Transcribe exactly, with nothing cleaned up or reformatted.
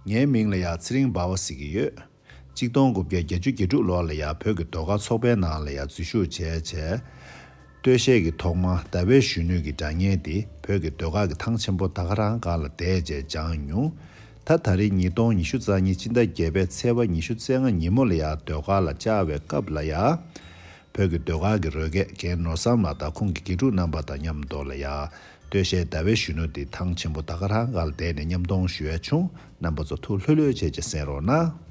ངའི་མིང་ལ་ཡ་ཚེ་རིང་འབའ་བ་ཟེར་གྱི་ཡོད། གཅིག་སྟོང་དགུ་བརྒྱ་བརྒྱད་ཅུ་གྱ་དྲུག་ལོ་ལ་ཡ་བོད་ཀྱི་ཟློས་གར་ཚོགས་པའི་ནང་ལ་ཡ་འཛུལ་ཞུགས་བྱས་བྱས། སྟོད་གཞས་ཀྱི་ཐོག་མ་ཟླ་བའི་གཞོན་ནུ་གྱི་སྒྲ་སྙན་དེ་བོད་ཀྱི་ཟློས་གར་གྱི་ཐང་ཆེན་པོ་ད་ག་རང་སྒང་ལ་བསྡད་བྱས་སྦྱངས་མྱོང་། ད་ད་རེས་ཉིས་སྟོང་ཉི་ཤུ་རྩ་གཉིས་སྤྱི་ཟླ་བརྒྱད་པའི་ཚེས་པ་ཉི་ཤུ་རྩ་ལྔ་ཉིན་མོ་ལ་ཡ་ཟློས་གར་ལ་བཅར་བའི་སྐབས་ལ་ཡ། བོད་ཀྱི་ཟློས་གར་གྱི་རོལ་རྒྱས་རྒན་ནོར་བཟང་ལགས་དང་ཁོང་གི་དགེ་ཕྲུག་རྣམ་པ་དང་མཉམ་དུ་ལ་ཡ། སྟོད་གཞས་ཟླ་བའི་གཞོན་ནུ་དེ་ཐང་ཆེན་པོ་ད་ག་རང་སྒང་ལ་བསྡད་ནས་མཉམ་གཏོང་ཞུ་ཡ་བྱུང་། རྣམ་པ་ཚོ་ཐུགས་ལྷོད་ལྷོད་བྱས་བྱས་གསན་རོགས་གནང་།